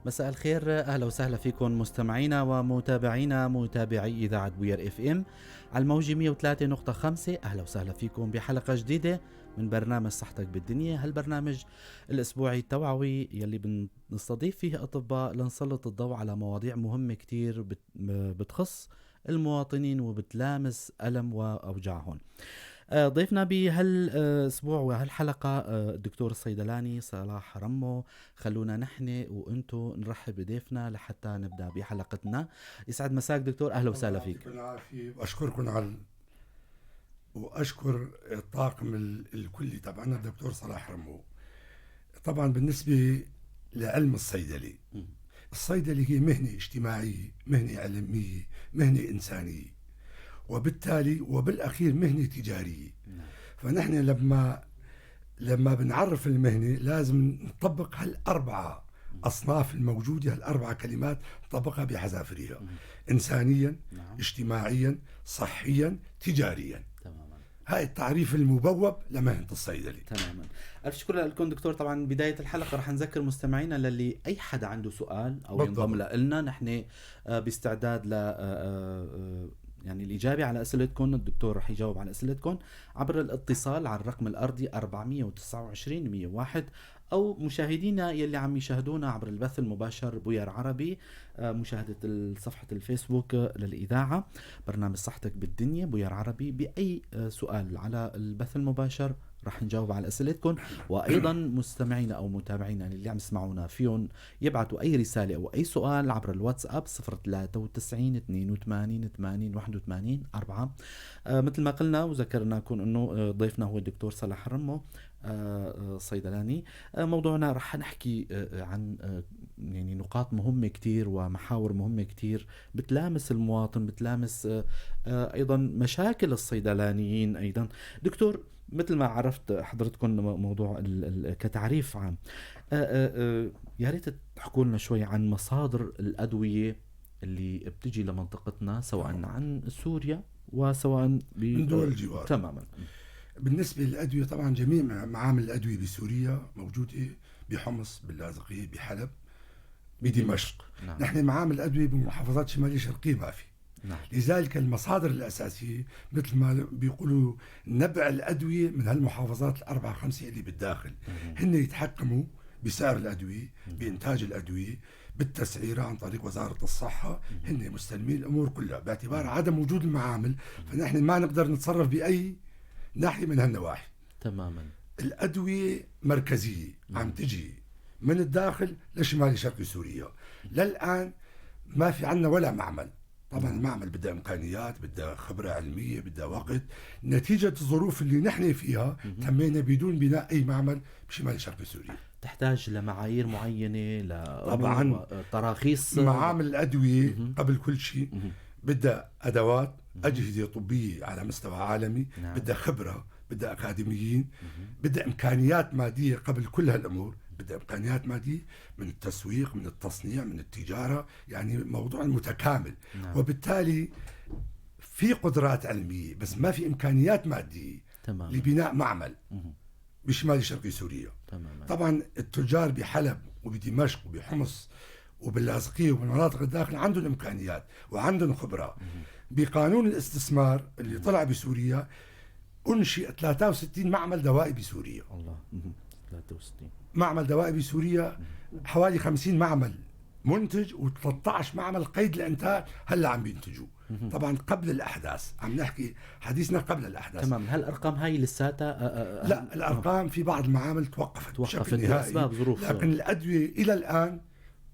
مساء الخير، اهلا وسهلا فيكم مستمعينا ومتابعينا متابعي اذاعة بوير FM على الموجة 103.5. اهلا وسهلا فيكم بحلقة جديدة من برنامج صحتك بالدنيا، هالبرنامج الاسبوعي التوعوي يلي بنستضيف فيه اطباء لنسلط الضوء على مواضيع مهمة كتير بتخص المواطنين وبتلامس ألم وأوجاعهم. ضيفنا بهالاسبوع وهالحلقه الدكتور الصيدلاني صلاح رمو. خلونا نحن وانتم نرحب بضيفنا لحتى نبدا بحلقتنا. يسعد مساك دكتور، اهلا وسهلا فيك. يعطيكم العافية واشكركم على واشكر الطاقم الكلي تبعنا الدكتور صلاح رمو. طبعا بالنسبة لعلم الصيدلي، الصيدلي هي مهنة اجتماعية، مهنة علمية، مهنة انسانيه، وبالتالي وبالاخير مهنة تجارية. فنحن لما بنعرف المهنة لازم نطبق هالاربعه اصناف الموجودة، هالاربعه كلمات نطبقها بحذافيرها: انسانيا، اجتماعيا، صحيا، تجاريا. تماما، هاي التعريف المبوب لمهنه الصيدلي. تماما، الف شكر لكم دكتور. طبعا بداية الحلقة رح نذكر مستمعينا للي اي حدا عنده سؤال او ينضم لنا، نحن باستعداد ل يعني الإجابة على أسئلتكم. الدكتور رح يجاوب على أسئلتكم عبر الاتصال على الرقم الأرضي 429 101، أو مشاهدينا يلي عم يشاهدونا عبر البث المباشر بوير عربي، مشاهدة صفحة الفيسبوك للإذاعة برنامج صحتك بالدنيا بوير عربي، بأي سؤال على البث المباشر رح نجاوب على اسئلتكم. وايضا مستمعينا او متابعينا اللي عم يسمعونا فيهم يبعثوا اي رسالة او اي سؤال عبر الواتساب 093 82 80 81 4. مثل ما قلنا وذكرناكم انه ضيفنا هو الدكتور صلاح رمو، صيدلاني. موضوعنا رح نحكي عن يعني نقاط مهمة كتير ومحاور مهمة كتير بتلامس المواطن، بتلامس ايضا مشاكل الصيدلانيين. ايضا دكتور، مثل ما عرفت حضرتكم موضوع كتعريف عام، يا ريت تحكوا لنا شوي عن مصادر الأدوية اللي بتجي لمنطقتنا، سواء عن سوريا وسواء من دول الجوار. تماما. بالنسبة للأدوية طبعا جميع معامل الأدوية بسوريا موجودة بحمص، باللاذقية، بحلب، بدمشق. نحن معامل الأدوية بمحافظات شمالية شرقية ما في. لذلك المصادر الأساسية مثل ما بيقولوا نبع الأدوية من هالمحافظات الأربعة خمسة اللي بالداخل. هن يتحكموا بسعر الأدوية، بإنتاج الأدوية، بالتسعيرة عن طريق وزارة الصحة. هن مستلمين الأمور كلها باعتبار عدم وجود المعامل، فنحن ما نقدر نتصرف بأي ناحية من هالنواحي. تماما. الأدوية مركزية عم تجي من الداخل لشمال شرق سوريا. للآن ما في عنا ولا معمل. طبعا المعمل بدها امكانيات، بدها خبره علمية، بدها وقت. نتيجة الظروف اللي نحن فيها تمينا بدون بناء اي معمل بشمال شرق سوريا. تحتاج لمعايير معينة، طبعا تراخيص. معامل الادوية قبل كل شيء بدها ادوات، اجهزة طبية على مستوى عالمي، بدها خبره، بدها اكاديميين، بدها امكانيات مادية قبل كل هالامور، بدها امكانيات مادية من التسويق، من التصنيع، من التجارة، يعني موضوع متكامل. وبالتالي في قدرات علمية بس ما في امكانيات مادية لبناء معمل بشمال شرق سوريا. طبعا التجار بحلب وبدمشق وبحمص وباللاذقيه وبالمناطق الداخل عندهم امكانيات وعندهم خبره. بقانون الاستثمار اللي طلع بسوريا انشئ 63 معمل دوائي بسوريا. الله، 63 معمل دوائي بسوريا، حوالي 50 معمل منتج و13 معمل قيد الانتاج هلا عم بينتجوا. طبعا قبل الاحداث، عم نحكي حديثنا قبل الاحداث. تمام. هالارقام هاي لساتها؟ لا، الارقام في بعض المعامل توقفت لاسباب ظروف، لكن الادوية الى الان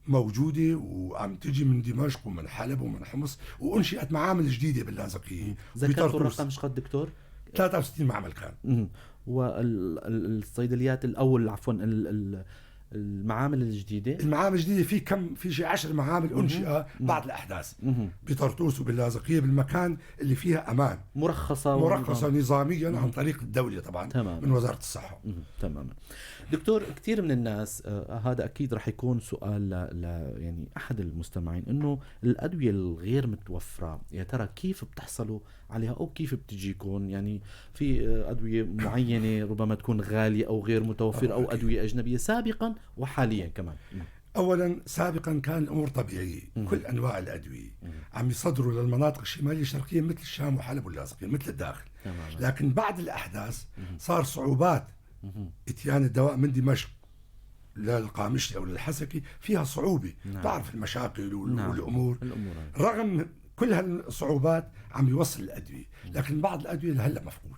موجودة وعم تجي من دمشق ومن حلب ومن حمص، وانشئت معامل جديدة باللاذقيه. ذكرت الرقم شقد دكتور؟ 63 معمل كان. والصيدليات الاول، عفوا، المعامل الجديدة، المعامل الجديدة في كم، في شيء 10 معامل انشئه بعد الاحداث بطرطوس وباللاذقيه، بالمكان اللي فيها امان، مرخصة نظاميا عن طريق الدولة طبعا. تمام. من وزارة الصحة. تماما. دكتور، كثير من الناس هذا اكيد رح يكون سؤال ل يعني احد المستمعين، انه الادوية الغير متوفرة يا ترى كيف بتحصلوا عليها او كيف بتجيكم؟ يعني في ادوية معينة ربما تكون غالية او غير متوفرة او ادوية اجنبية سابقا وحاليا كمان. اولا سابقا كان الامور طبيعية، كل انواع الادوية عم يصدروا للمناطق الشمالية الشرقية مثل الشام وحلب واللاذقيه مثل الداخل. لكن بعد الاحداث صار صعوبات اتيان الدواء من دمشق للقامشلي او للحسكي، فيها صعوبة. تعرف المشاكل والامور. رغم كل هالصعوبات عم يوصل الادوية، لكن بعض الادوية لهلا مفقود.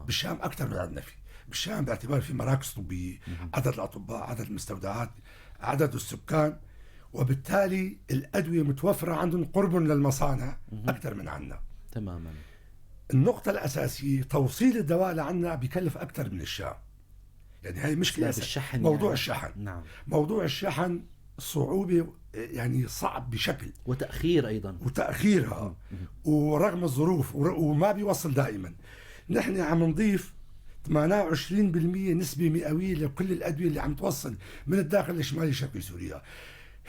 بالشام اكثر من عندنا، في بالشام باعتبار في مراكز طبية، عدد الاطباء، عدد المستودعات، عدد السكان، وبالتالي الادوية متوفرة عندهم قرب للمصانع اكثر من عندنا. تماما. النقطة الاساسية توصيل الدواء لعنا بكلف اكثر من الشام. يعني هاي مشكلة الشحن، موضوع يعني. الشحن. نعم. موضوع الشحن صعوبة، يعني صعب بشكل، وتاخير ايضا، وتاخيرها ورغم الظروف وما بيوصل دائما. نحن عم نضيف 28% نسبة مئوية لكل الأدوية اللي عم توصل من الداخل الشمالي شرقي سوريا.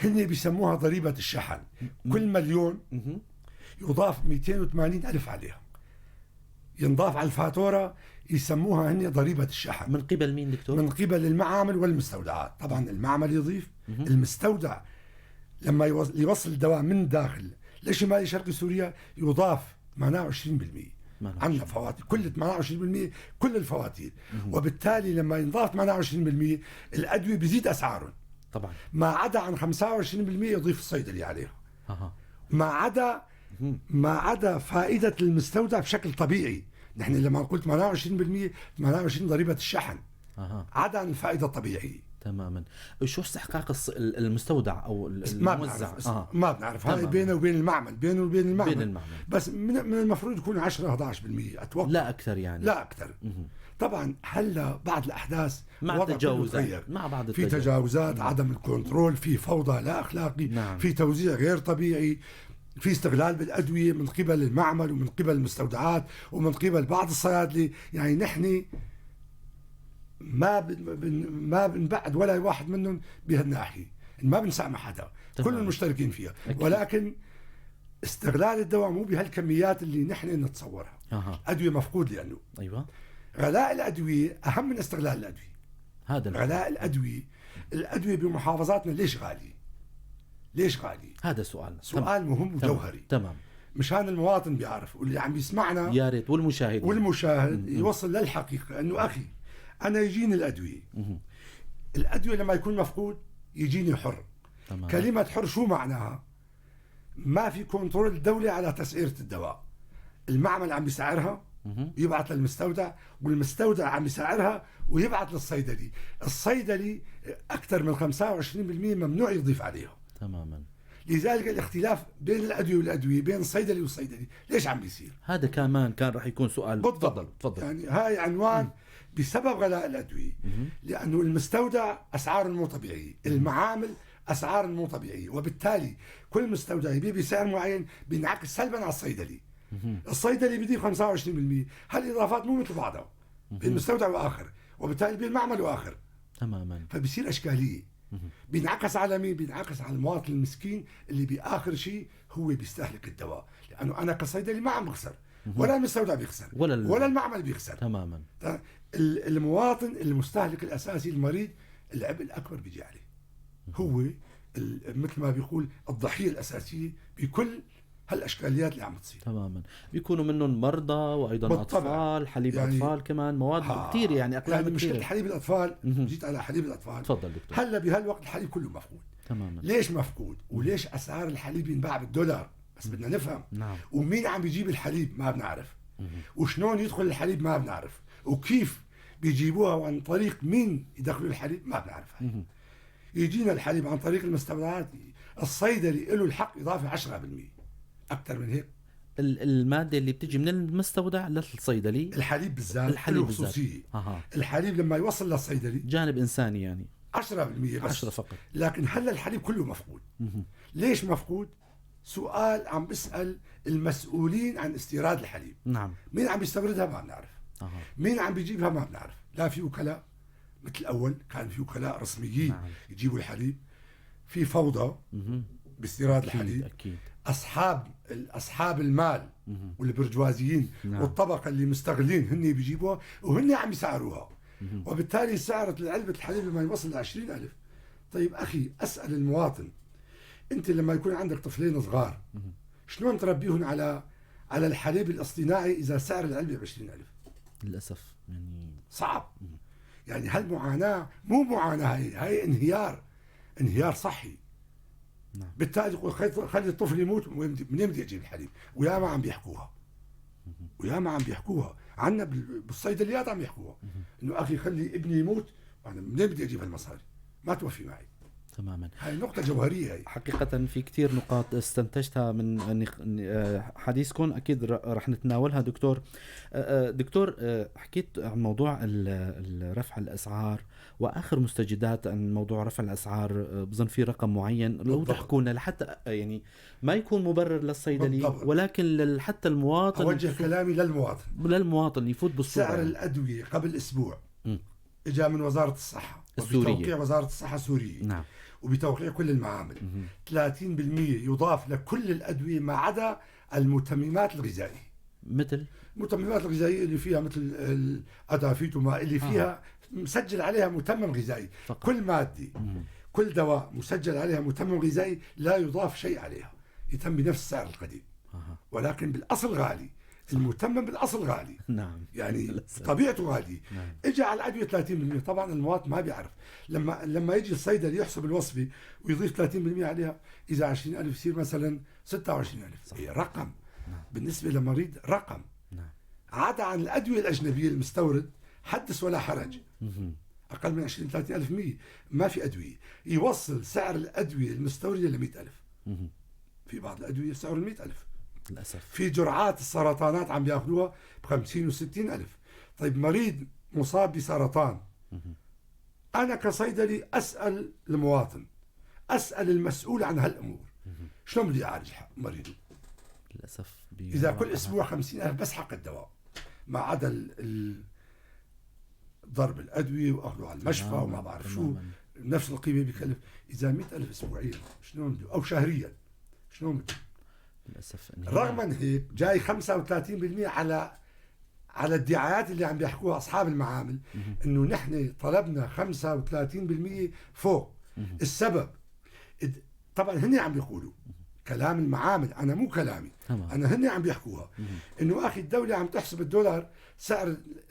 هن بيسموها ضريبة الشحن. كل مليون يضاف 280 ألف عليها، ينضاف على الفاتورة، يسموها هن ضريبة الشحن. من قبل مين دكتور؟ من قبل المعامل والمستودعات. طبعا المعمل يضيف، المستودع لما يوصل الدواء من داخل لشمالي شرقي سوريا يضاف 28%. عندنا فواتير كل 28% كل الفواتير. وبالتالي لما ينضاف 28% الأدوية بيزيد أسعارهم طبعا، ما عدا عن 25% يضيف الصيدلي عليها. ما عدا فائدة المستودع بشكل طبيعي. نحن لما نقول 28% 28 ضريبة الشحن، عدا عن الفائدة الطبيعية. تماما. شو استحقاق المستودع او الموزع؟ ما بنعرف، هاي بينه وبين المعمل، بينه وبين المعمل. بس من المفروض يكون 10 11% اتوقع، لا اكثر يعني، لا اكثر. طبعا هلا بعد الاحداث مع التجاوزات، مع بعض في تجاوزات، عدم ال control، في فوضى لا اخلاقي. نعم. في توزيع غير طبيعي، في استغلال بالادوية من قبل المعمل ومن قبل المستودعات ومن قبل بعض الصيادله. يعني نحن ما بنبعد ولا واحد منهم بهالناحيه، ما بنسامح حدا، كل المشتركين فيها. أكيد. ولكن استغلال الدواء مو بهالكميات اللي نحن نتصورها. ادوية مفقود، لانه ايوه غلاء الادوية اهم من استغلال الادوية. هذا غلاء الادوية، الادوية بمحافظاتنا ليش غالية؟ ليش غالية؟ هذا سؤال مهم وجوهري. تمام. مشان المواطن بيعرف، واللي عم بيسمعنا يا ريت، والمشاهد يوصل للحقيقة انه اخي انا يجيني الادوية. الادوية لما يكون مفقود يجيني حر. تمام. كلمة حر شو معناها؟ ما في control الدولة على تسعيره الدواء. المعمل عم بيسعرها يبعث للمستودع، والمستودع عم يسعرها ويبعث للصيدلي. الصيدلي اكثر من 25% ممنوع يضيف عليها. تماما. لذلك الاختلاف بين الادوية والادوية، بين الصيدلي والصيدلي، ليش عم بيصير؟ هذا كمان كان رح يكون سؤال. تفضل تفضل. يعني هاي عنوان بسبب غلاء الادوية، لانه المستودع اسعاره مو طبيعية، المعامل اسعار مو طبيعية، وبالتالي كل مستودع يبيع بسعر معين بينعكس سلبا على الصيدلي. الصيدلي بيضيف 25%، هالاضافات مو مثل بعضها بين مستودع واخر، وبالتالي بين معمل واخر. تماما. فبصير اشكالية. بينعكس على مين؟ بينعكس على المواطن المسكين اللي باخر شيء هو بيستهلك الدواء، لانه انا كصيدلي ما عم بخسر، ولا المستودع بيخسر، ولا المعمل بيخسر. تماما. المواطن المستهلك الاساسي المريض العبء الاكبر بيجي عليه، هو مثل ما بيقول الضحية الاساسية بكل هالاشكاليات اللي عم تصير. تماما. بيكونوا منهم مرضى وايضا بالطبع. اطفال، حليب يعني اطفال كمان، مواد كثير، يعني اقلام يعني كثير. مشكلة حليب الاطفال، جيت على حليب الاطفال. تفضل دكتور. هلا بهالوقت الحليب كله مفقود. تماما. ليش مفقود؟ وليش اسعار الحليب ينباع بالدولار؟ بس بدنا نفهم. نعم. ومين عم بيجيب الحليب ما بنعرف، وشلون يدخل الحليب ما بنعرف، وكيف بيجيبوها وعن طريق مين يدخلوا الحليب ما بنعرف. يجينا الحليب عن طريق المستودعات، الصيدلي له الحق اضافه 10%، اكثر من هيك. المادة اللي بتجي من المستودع للصيدلي، الحليب بالذات، الحليب بالذات خصوصية. الحليب لما يوصل للصيدلي جانب انساني، يعني 10% بس، 10 فقط. لكن هلا الحليب كله مفقود. ليش مفقود؟ سؤال عم بسأل المسؤولين عن استيراد الحليب. نعم. مين عم بيستوردها ما بنعرف. مين عم بيجيبها ما بنعرف. لا في وكلاء مثل الاول، كان في وكلاء رسميين. نعم. يجيبوا الحليب. في فوضى باستيراد الحليب. أكيد. اصحاب المال والبرجوازيين. نعم. والطبقة اللي مستغلين هن بيجيبوها وهن عم يسعروها. وبالتالي سعر علبة الحليب لما يوصل ل 20,000 طيب أخي أسأل المواطن، أنت لما يكون عندك طفلين صغار شلون تربيهم على الحليب الاصطناعي إذا سعر العلبة 20,000؟ للأسف يعني صعب. يعني هالمعاناة مو معاناة، هاي انهيار صحي. نعم. بالتالي يقول خلي الطفل يموت، منين بدي اجيب الحليب؟ ويا ما عم بيحكوها، ويا ما عم بيحكوها عندنا بالصيدليات عم يحكوها انه اخي خلي ابني يموت، انا منين بدي اجيب هالمصاري؟ ما توفي معي. تماما، هاي نقطة جوهرية. هاي حقيقة في كتير نقاط استنتجتها من حديثكم، أكيد رح نتناولها دكتور. دكتور، حكيت عن موضوع رفع الأسعار وآخر مستجدات عن موضوع رفع الأسعار، بظن في رقم معين لو تحكونا لحتى يعني ما يكون مبرر للصيدلي ولكن حتى المواطن. أوجه كلامي للمواطن، يفوت بالصورة. سعر الأدوية قبل أسبوع إجا من وزارة الصحة السورية، بتوقيع وزارة الصحة السورية، نعم، وبتوقيع كل المعامل، 30% يضاف لكل الأدوية ما عدا المتممات الغذائية. مثل المتممات الغذائية اللي فيها مثل الأدافيت وما اللي فيها مسجل عليها متمم غذائي فقط. كل مادة، كل دواء مسجل عليها متمم غذائي لا يضاف شيء عليها، يتم بنفس السعر القديم. ولكن بالأصل غالي، المتمم بالأصل غالي. نعم، يعني طبيعته غالية. نعم. اجى على الأدوية 30%. طبعا المواطن ما بيعرف، لما يجي الصيدلي يحسب الوصفة ويضيف 30% عليها، إذا 20,000 يصير مثلا 26,000. إيه رقم. نعم. بالنسبة لمريض رقم. نعم. عدا عن الأدوية الأجنبية المستورد حدث ولا حرج. أقل من 20-30 ألف 100 ما في أدوية. يوصل سعر الأدوية المستوردة ل 100,000. في بعض الأدوية سعر 100,000 للأسف. في جرعات السرطانات عم بياخذوها ب 50 و60 ألف. طيب مريض مصاب بسرطان، أنا كصيدلي أسأل المواطن، أسأل المسؤول عن هالأمور، شلون بدي أعالج مريضه؟ للأسف إذا كل أسبوع 50,000 بس حق الدواء، ما عدا ضرب الأدوية وأخذه على المشفى وما بعرف شو، نفس القيمة بكلف. إذا 100,000 أسبوعيا شلون بده، أو شهريا شلون بده؟ للأسف. رغم من هيك جاي 35% على الدعايات اللي عم بيحكوها أصحاب المعامل، إنه نحن طلبنا 35% فوق. السبب طبعا هن عم بيقولوا كلام المعامل، أنا مو كلامي، أنا هن عم بيحكوها إنه أخي الدولة عم تحسب الدولار،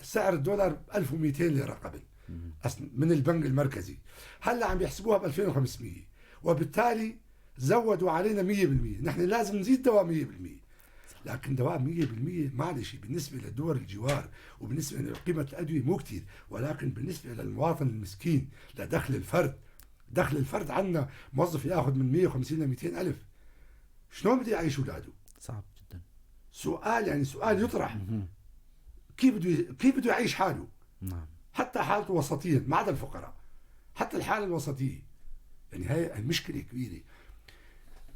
سعر الدولار 1200 ليرة قبل من البنك المركزي، هلا عم بيحسبوها ب 2500، وبالتالي زودوا علينا 100%. نحن لازم نزيد دواء 100%، لكن دواء 100% معلش بالنسبة لدول الجوار وبالنسبة لقيمة الأدوية مو كتير، ولكن بالنسبة للمواطن المسكين، لدخل الفرد، دخل الفرد عندنا موظف ياخذ من 150 ل 200 ألف، شلون بده يعيش اولاده؟ صعب جدا. سؤال، يعني سؤال يطرح، كيف بده يعيش حاله؟ نعم. حتى حالته وسطيا، ما عدا الفقراء، حتى الحالة الوسطية. يعني هاي المشكلة كبيرة.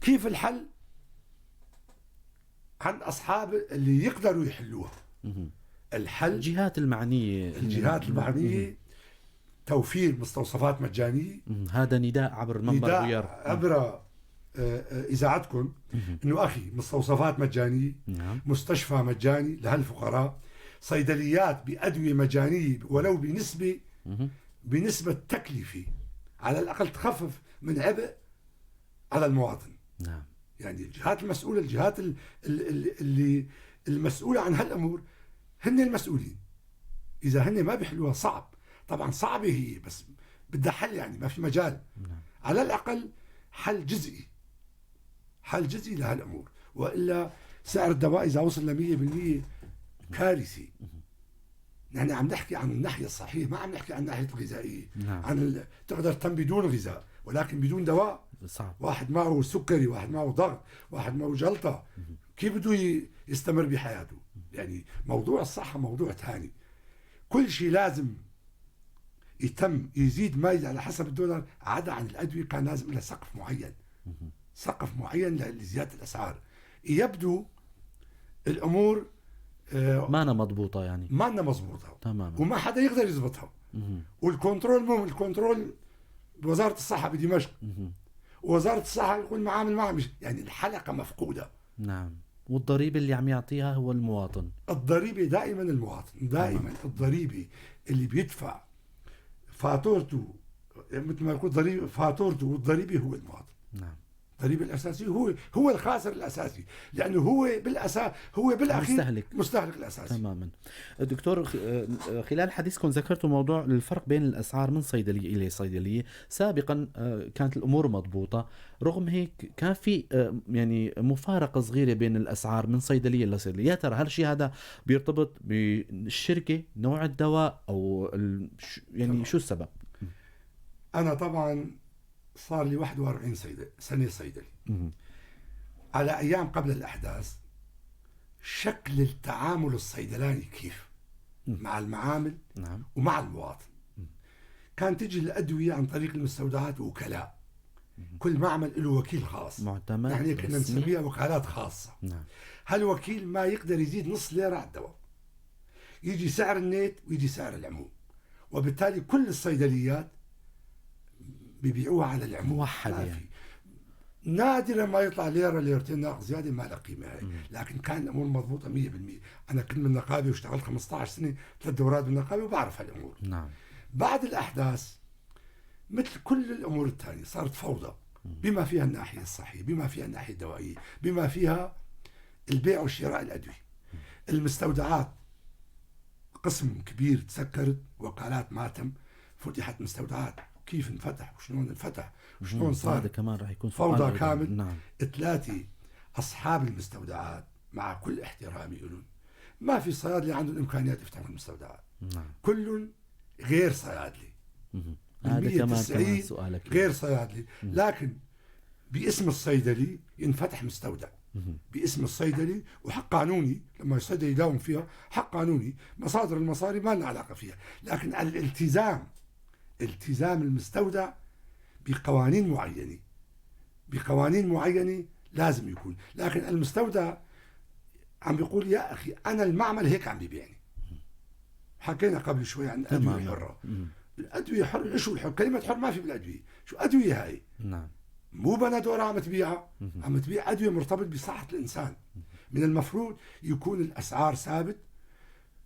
كيف الحل؟ عند أصحاب اللي يقدروا يحلوها. الحل الجهات المعنية، الجهات المعنية، توفير مستوصفات مجانية. هذا نداء عبر منبر غيار، عبر إذاعتكم، إنه أخي مستوصفات مجانية، مستشفى مجاني لهالفقراء، صيدليات بأدوية مجانية ولو بنسبة تكلفة، على الأقل تخفف من عبء على المواطن. نعم. يعني الجهات المسؤولة، الجهات اللي المسؤولة عن هالأمور هن المسؤولين. إذا هن ما بيحلوها صعب، طبعا صعبة هي، بس بدها حل، يعني ما في مجال. نعم. على الأقل حل جزئي، حل جزئي لهالأمور، وإلا سعر الدواء إذا وصل ل 100% كارثي. نحن عم نحكي عن الناحية الصحية، ما عم نحكي عن الناحية الغذائية. نعم. عن تقدر تم بدون غذاء، ولكن بدون دواء صعب. واحد معه سكري، واحد معه ضغط، واحد معه جلطة، كيف بده يستمر بحياته؟ يعني موضوع الصحة موضوع ثاني. كل شيء لازم يتم يزيد ما يزيد على حسب الدولار، عدا عن الأدوية كان لازم لها سقف معين، سقف معين لزيادة الأسعار. يبدو الأمور ما أنا مضبوطة، يعني ما أنا مضبوطة تماما، وما حدا يقدر يضبطها. وال control مو ال control بوزارة الصحة بدمشق، ووزارة الصحة يقول معامل ما، يعني الحلقة مفقودة. نعم. والضريبة اللي عم يعطيها هو المواطن. الضريبة دائما المواطن، دائما الضريبة اللي بيدفع فاتورته مثل ما يقول ضريبة فاتورته والضريبة هو المواطن. نعم. الضريبة الأساسية هو الخاسر الأساسي، لأنه هو بالأساس هو بالأخير مستهلك الأساسي. تماما. دكتور، خلال حديثكم ذكرتوا موضوع الفرق بين الأسعار من صيدلية إلى صيدلية. سابقا كانت الأمور مضبوطة، رغم هيك كان في يعني مفارقة صغيرة بين الأسعار من صيدلية لصيدلية. يا ترى هل الشيء هذا بيرتبط بالشركة، نوع الدواء، أو يعني طبعا. شو السبب؟ أنا طبعا صار لي 41 سنة صيدلي. على أيام قبل الأحداث شكل التعامل الصيدلاني كيف مع المعامل. نعم. ومع المواطن. كان تجي الأدوية عن طريق المستودعات وكلاء. كل معمل له وكيل خاص معتمد، نحن كنا نسميها وكالات خاصة. نعم. هالوكيل ما يقدر يزيد نص ليرة على الدواء، يجي سعر النت ويجي سعر العموم، وبالتالي كل الصيدليات بيبيعوها على العموم موحد يعني. نادرا ما يطلع ليرة ليرتين ناقص زيادة، ما لها قيمة هاي. لكن كان الامور مضبوطة 100%. انا كنت من النقابة واشتغلت 15 سنة 3 دورات بالنقابه وبعرف هالامور. نعم. بعد الاحداث مثل كل الامور الثانية صارت فوضى، بما فيها الناحية الصحية، بما فيها الناحية الدوائية، بما فيها البيع والشراء الادوية. المستودعات قسم كبير تسكرت، وكالات ماتم، فتحت مستودعات. كيف انفتح وشلون انفتح وشلون صار، هذا كمان راح يكون فوضى كامل. نعم. 3 أصحاب المستودعات مع كل احترامي لهم، ما في صيادلي عنده الإمكانيات يفتحوا المستودعات. نعم. كل غير صيادلي. هذا كمان سؤالك، غير صيادلي. لكن باسم الصيدلي ينفتح مستودع. باسم الصيدلي، وحق قانوني لما الصيدلي يداوم فيها حق قانوني، مصادر المصاري ما لنا علاقة فيها، لكن الالتزام، التزام المستودع بقوانين معينة، بقوانين معينة لازم يكون. لكن المستودع عم بيقول يا أخي أنا المعمل هيك عم بيبيعني. حكينا قبل شوي عن الأدوية الحرة. الأدوية حرة، شو الحر؟ كلمة حر ما في بالأدوية، شو أدوية هاي؟ نعم. مو بندورة عم تبيعها، عم تبيع أدوية مرتبط بصحة الإنسان. من المفروض يكون الأسعار ثابت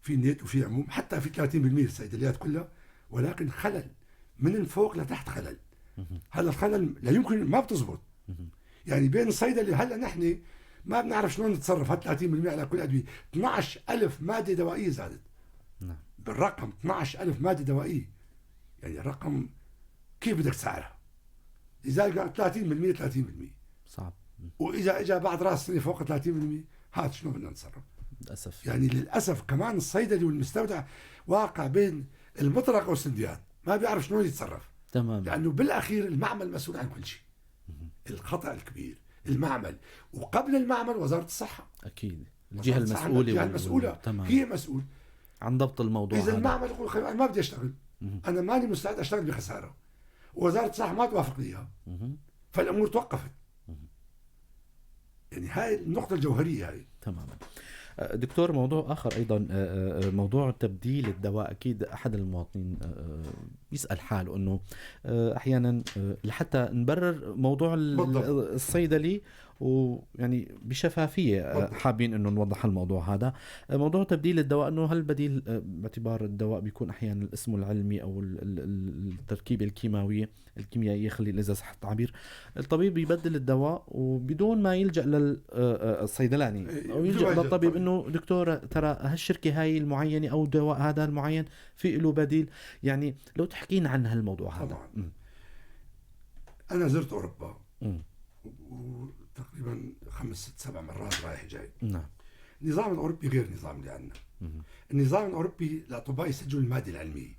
في النت وفي عموم، حتى في 30% الصيدليات كلها، ولكن خلل من الفوق لتحت خلل. هذا الخلل لا يمكن، ما بتزبط. يعني بين الصيدلي هلا نحن ما بنعرف شلون نتصرف. 30% على كل أدوية، 12,000 مادة دوائية زادت. نعم. بالرقم 12,000 مادة دوائية، يعني الرقم كيف بدك تسعرها؟ لذلك 30% 30% صعب. وإذا إجا بعد راس سنة فوق 30%، هات شلون بدنا نتصرف؟ للأسف. يعني للأسف كمان الصيدلي والمستودع واقع بين المطرق والسنديان، ما بيعرف شلون يتصرف. تمام. لأنه بالأخير المعمل مسؤول عن كل شيء. الخطأ الكبير المعمل، وقبل المعمل وزارة الصحة. أكيد الجهة المسؤولة، الجهة المسؤولة هي مسؤول عن ضبط الموضوع. إذا المعمل يقول أنا ما بدي أشتغل، أنا ماني مستعد أشتغل بخسارة، ووزارة الصحة ما توافق لي إياها، فالأمور توقفت. يعني هاي النقطة الجوهرية هاي. تماما. دكتور، موضوع آخر أيضا، موضوع تبديل الدواء. أكيد أحد المواطنين يسأل حاله أنه أحيانا لحتى نبرر موضوع الصيدلي ويعني بشفافية حابين أنه نوضح الموضوع هذا، موضوع تبديل الدواء، أنه هل بديل باعتبار الدواء بيكون أحيانا الاسم العلمي أو التركيبة الكيماوية الكيميائية، خلي إذا صح التعبير، الطبيب يبدل الدواء وبدون ما يلجأ للصيدلاني أو يلجأ للطبيب أنه دكتور ترى هالشركة هاي المعينة أو الدواء هذا المعين في له بديل. يعني لو تحكينا عن هالموضوع هذا. طبعا. أنا زرت أوروبا وتقريبا 5 6 7 مرات رايح جاي. نعم. النظام الأوروبي غير النظام اللي عندنا. النظام الأوروبي الأطباء يسجلوا المادة العلمية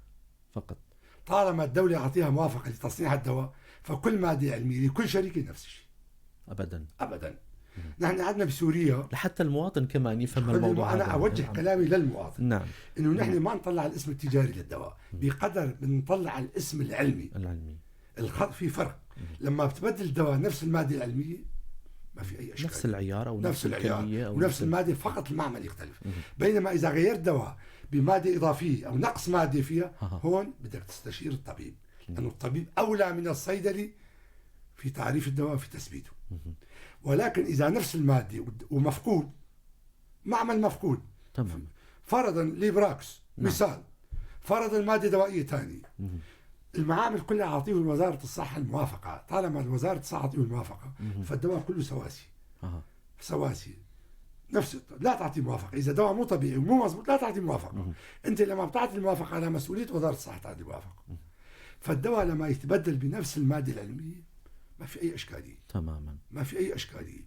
فقط، طالما الدولة أعطيها موافقة لتصنيع الدواء فكل مادة علمية لكل شركة نفس الشيء. أبدا أبدا. نحن عندنا بسوريا لحتى المواطن كمان يفهم الموضوع. أنا أوجه كلامي للمواطن. نعم. إنه نحن ما نطلع الاسم التجاري للدواء بقدر بنطلع الاسم العلمي. الخط في فرق. لما بتبدل الدواء نفس المادة العلمية ما في أي أشكال، نفس العيار أو نفس العيار أو ونفس المادة، فقط المعمل يختلف. بينما إذا غيرت دواء بمادة إضافية أو نقص مادة فيها، هون بدك تستشير الطبيب، لأنه الطبيب أولى من الصيدلي في تعريف الدواء في تثبيته. ولكن إذا نفس المادة ومفقود، معمل مفقود، تمام، فرضا ليبراكس. نعم. مثال، فرضا مادة دوائية ثانية، المعامل كلها عاطيه وزارة الصحة الموافقة، طالما وزارة الصحة عاطيه الموافقة فالدواء كله سواسي. سواسي نفس، لا تعطي موافقة اذا دواء مو طبيعي ومو مضبوط، لا تعطي موافقة. انت لما بتعطي الموافقة على مسؤولية وزارة الصحة تعطي موافقة. فالدواء لما يتبدل بنفس المادة العلمية ما في اي اشكالية. تماما، ما في اي اشكالية.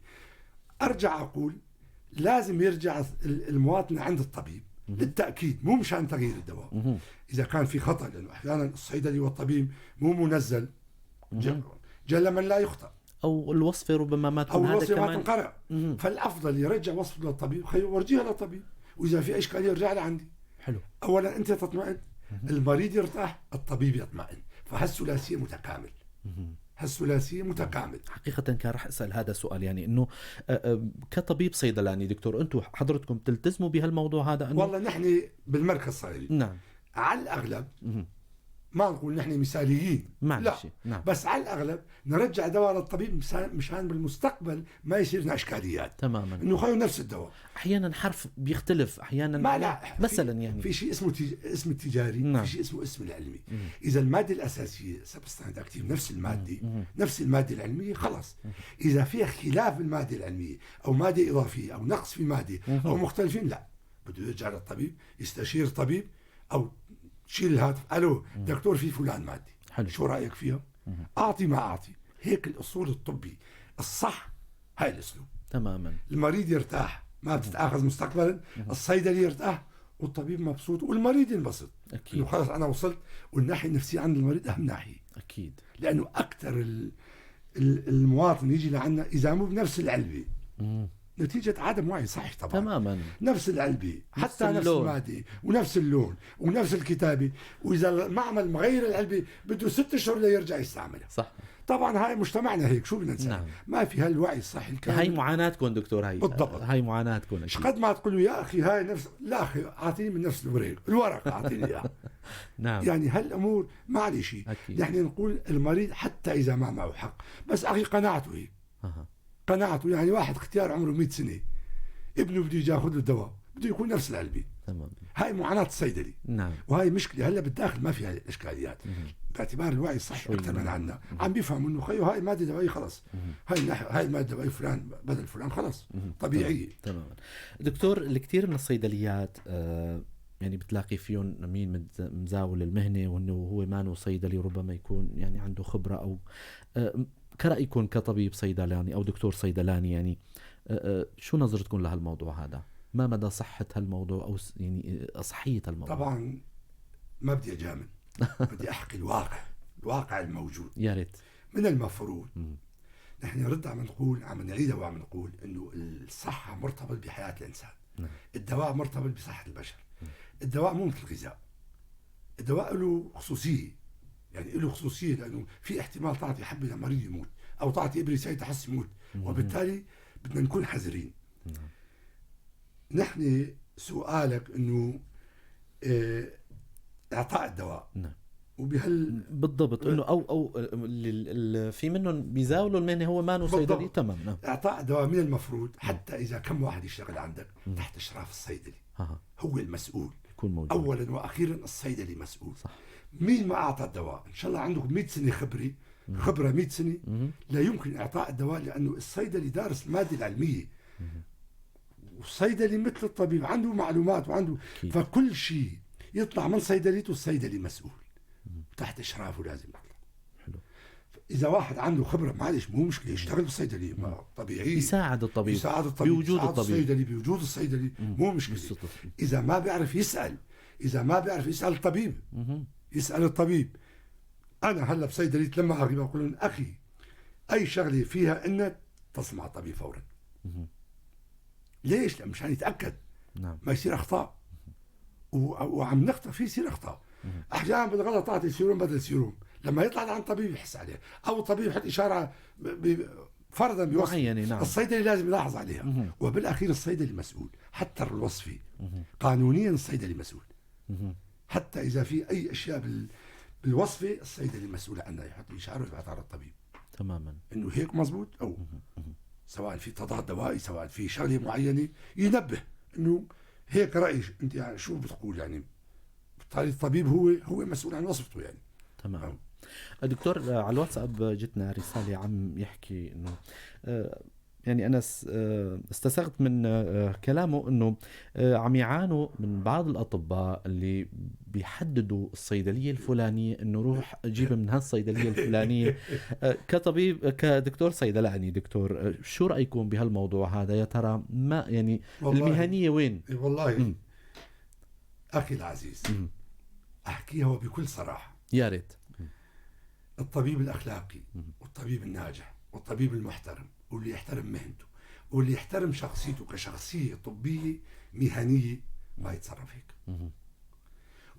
ارجع اقول لازم يرجع المواطن عند الطبيب للتاكيد، مو مشان تغيير الدواء. اذا كان في خطا، لانه احيانا الصيدلي والطبيب مو منزل، جل من لا يخطئ، او الوصفة ربما ما تكون، او الوصفة ما تنقرأ. فالافضل يرجع وصفه للطبيب، خي ورجيها للطبيب، واذا في اشكالية يرجع لعندي. حلو. اولا انت تطمئن، المريض يرتاح، الطبيب يطمئن، فهالثلاثيه متكامل. هالثلاثيه متكامل. حقيقة كان رح اسال هذا السؤال، يعني انه كطبيب صيدلاني دكتور، انتم حضرتكم تلتزموا بهالموضوع هذا؟ انه والله نحن بالمركز الصيدلي نعم على الاغلب ما نقول نحن مثاليين، لا. نعم. بس على الاغلب نرجع دواء للطبيب مشان بالمستقبل ما يصير لنا اشكاليات. تماما، انه خيو نفس الدواء، احيانا حرف بيختلف، احيانا ما لا مثلا يعني في شيء اسمه اسم التجاري. نعم. في شيء اسمه اسم العلمي. اذا المادة الاساسية substance active نفس المادة، نفس المادة العلمية خلص. اذا في خلاف بالماده العلمية او مادة اضافية او نقص في مادة او مختلفين، لا، بده يرجع للطبيب، يستشير الطبيب او شيل الهاتف، الو دكتور في فلان مادة، حلو. شو رايك فيها؟ اعطي ما اعطي. هيك الاصول الطبي الصح، هاي الاسلوب. تماما، المريض يرتاح، ما بتتاخذ مستقبلا، الصيدلي يرتاح، والطبيب مبسوط، والمريض ينبسط. اكيد انه خلص انا وصلت. والناحية النفسية عند المريض اهم ناحية. اكيد، لانه اكثر المواطن يجي لعنا اذا مو بنفس العلبة، نتيجة عدم وعي صحي طبعا. تماما، نفس العلبة، حتى نفس المادة ونفس اللون ونفس الكتابة، وإذا المعمل مغير العلبة بده 6 أشهر ليرجع يستعملها. صح. طبعا هاي مجتمعنا هيك، شو بدنا نسوي؟ نعم. ما في هالوعي الصحي الكامل. هاي معاناتكم دكتور، هاي بالضبط، هاي معاناتكم. قد ما تقول له يا أخي هاي نفس، لا أخي أعطيني من نفس الورقة أعطيني إياها. نعم. يعني هالأمور معلش، نحن نقول المريض حتى إذا ما معه حق، بس أخي قناعته هيك. قناعته، يعني واحد اختيار عمره 100 سنة، ابنه بده يجي ياخذ له الدواء، بده يكون نفس العلبة. تمام. هاي معاناة الصيدلي. نعم. وهي مشكلة هلا بالداخل ما فيها اشكاليات، باعتبار الوعي الصحي اكثر من عندنا، عم بيفهم انه خيو هاي مادة دوائية خلص، هاي مادة دوائية فلان بدل فلان خلص، طبيعية. تماما. دكتور، الكثير من الصيدليات يعني بتلاقي فيهم مين مزاول المهنة وانه هو مانو صيدلي، ربما يكون يعني عنده خبرة او كرأيكم كطبيب صيدلاني أو دكتور صيدلاني، يعني شو نظرتكم لهالموضوع هذا؟ ما مدى صحة هالموضوع أو يعني صحية الموضوع؟ طبعا ما بدي أجامل، بدي أحكي الواقع، الواقع الموجود. يا ريت. من المفروض نحن نرد عم نقول، عم نعيدها وعم نقول إنه الصحة مرتبط بحياة الإنسان. نعم. الدواء مرتبط بصحة البشر. الدواء مو مثل الغذاء، الدواء له خصوصية، يعني له خصوصية لأنه في احتمال تعطي حبة لمريض يموت، أو تعطي إبرة سيد تحس يموت، وبالتالي بدنا نكون حذرين. نحن سؤالك إنه إعطاء الدواء. نعم. وبهال بالضبط إنه أو في منهم بيزاولوا المهنة هو ما صيدلي. تمام. نعم. إعطاء الدواء من المفروض حتى إذا كم واحد يشتغل عندك تحت إشراف الصيدلي. هو المسؤول. يكون موجود. أولا وأخيرا الصيدلي مسؤول. صح. مين ما أعطى الدواء إن شاء الله عنده 100 سنة خبرة 100 سنة، لا يمكن إعطاء الدواء، لأنه الصيدلي دارس المادة العلمية، والصيدلي مثل الطبيب عنده معلومات وعنده، فكل شيء يطلع من صيدليته الصيدلي مسؤول، تحت إشرافه لازم يطلع. حلو. إذا واحد عنده خبرة معلش مو مشكلة يشتغل بالصيدلية، طبيعي يساعد الطبيب، بوجود الطبيب، الصيدلي بوجود الصيدلي مو مشكلة. إذا ما بيعرف يسأل، إذا ما بيعرف يسأل الطبيب، يسأل الطبيب. أنا هلا بصيدلية لما أغيب أقول لهم أخي أي شغلة فيها إن اتصل مع الطبيب فورا. ليش؟ لأن مشان يتأكد. نعم. ما يصير أخطاء. وعم نخطأ في يصير أخطاء. أحيانا بالغلط تعطي سيروم بدل سيروم، لما يطلع عن الطبيب يحس عليه، أو الطبيب يحط إشارة فرضا بوصف. نعم. الصيدلي لازم يلاحظ عليها. وبالأخير الصيدلي مسؤول، حتى الوصفي قانونيا الصيدلي مسؤول. حتى إذا في أي أشياء بالوصفة الصيدلي مسؤول عنها، يحط إشارة ويبعث على الطبيب. تماما. إنه هيك مزبوط، أو سواء في تضاد دوائي، سواء في شغلة معينة، ينبه إنه هيك رأيي أنت، يعني شو بتقول يعني. بالتالي الطبيب هو مسؤول عن وصفته يعني. تمام. دكتور، على الواتساب جتنا رسالة عم يحكي انه يعني انا استسغت من كلامه انه عم يعانوا من بعض الاطباء اللي بيحددوا الصيدلية الفلانية، انه روح جيب من هالصيدليه الفلانية. كطبيب، كدكتور صيدلاني، دكتور، شو رايكم بهالموضوع هذا؟ يا ترى ما يعني المهنية وين؟ والله اخي العزيز، احكيها وبكل صراحة، يا ريت. الطبيب الاخلاقي والطبيب الناجح والطبيب المحترم واللي يحترم مهنته واللي يحترم شخصيته كشخصية طبية مهنية ما يتصرف هيك.